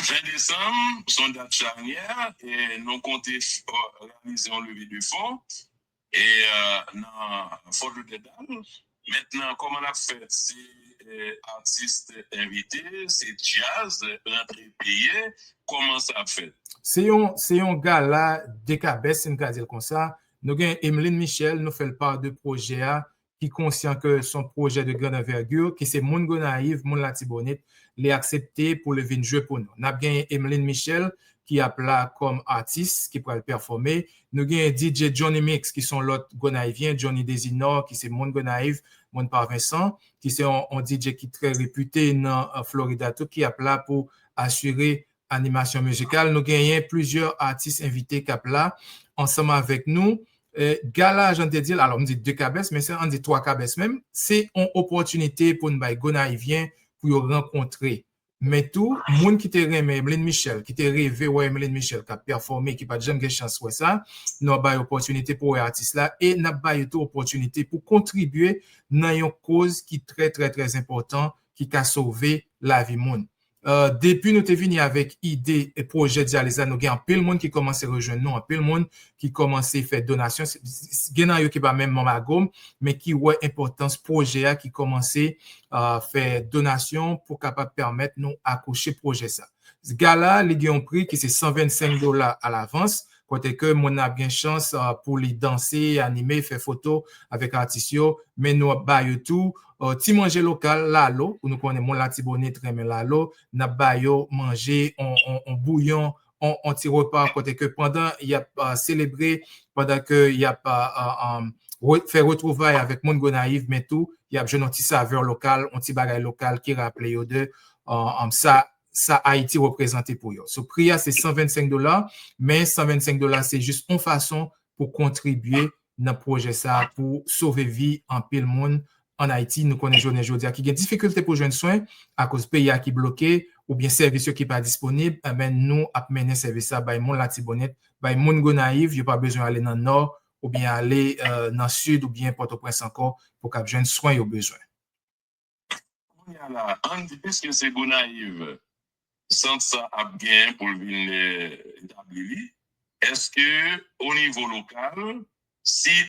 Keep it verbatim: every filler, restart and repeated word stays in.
Ven desanm, se yon dat chanyè, e nou konte f- realize yon leve de fon e, euh, nan Fort Lauderdale. Mentnan, kòman l ap fèt? Se euh, atis envite, se djaz, rantre peye, kòman sa ap fèt? Se yon, se yon gala dekabès, si n ka di l konsa. Nou gen Emeline Michel, nou fè l pa de pwojè a, ki konsyan ke se yon pwojè de grande envergure, ki se moun Gonayiv, moun Latibonit, li aksepte pou li vin jwe pou nou. N ap genyen Emeline Michel, ki ap la kòm atis, ki pral pèfòme. Nou genyen D J Johnny Mix, ki se yon lòt Gonayivyen, Johnny Desinor, ki se moun Gonayiv, moun Parvensan, ki se yon, yon D J ki trè repite nan euh, Florida tou, ki ap la pou asire animasyon mizikal. Nou genyen plizyè atis envite k ap la ansanm avèk nou. Euh, gala, jan te di l, alò m di de kabès, men se ann di twa kabès menm, se yon opòtinite pou n bay Gonayivyen pou yo rankontre. Men tou, moun ki te renmen Emeline Michel, ki te reve wè Emeline Michel k ap pèfòme, ki pa t janm gen chans wè sa, nou ap bay opòtinite pou wè atis la e n ap bay yo tou opòtinite pou kontribye nan yon koz ki trè, trè, trè enpòtan, ki ka sove lavi moun. Euh, depi nou te vini avèk ide e pwojè Dyaliz la, nou gen anpil moun ki kòmanse rejwenn nou, anpil moun ki kòmanse fè donasyon. Gen nan yo ki pa menm manm Agom, men ki wè enpòtans pwojè a, ki kòmanse euh, fè donasyon pou kapab pèmèt nou akouche pwojè sa. Gala, li gen yon pri ki se san vennsenk dola alavans, kote ke moun ap gen chans euh, pou li danse, anime, fè foto avèk atis yo, men nou ap ba yo tou euh, ti manje lokal, lalo, ou nou konnen moun Latibonit renmen lalo, n ap ba yo manje, on, on, on bouyon, on, on ti repa, kote ke pandan y ap euh, selebre, pandan ke y ap euh, euh, euh, re- fè retwouvay avèk moun Gonayiv, men tou, y ap jwenn yon ti savè lokal, yon ti bagay lokal ki raple yo de euh, euh, sa, sa Ayiti reprezante pou yo. So, pri a se san vennsenk dola, men san vennsenk dola se jis yon fason pou kontribye nan pwojè sa a pou sove vi anpil moun ann Ayiti. Nou konnen jounen jodi a ki gen difikilte pou jwenn swen akoz peyi a ki bloke oubyen sèvis yo ki pa disponib, enben nou ap mennen sèvis sa bay moun Latibonit, bay moun Gonayiv, yo pa bezwen ale nan Nò oubyen ale euh, nan Sid oubyen Pòtoprens ankò pou k ap jwenn swen yo bezwen. Kounye a la, ann di piske se Gonayiv sant sa ap gen pou l vin euh, etabli li, èske o nivo lokal, si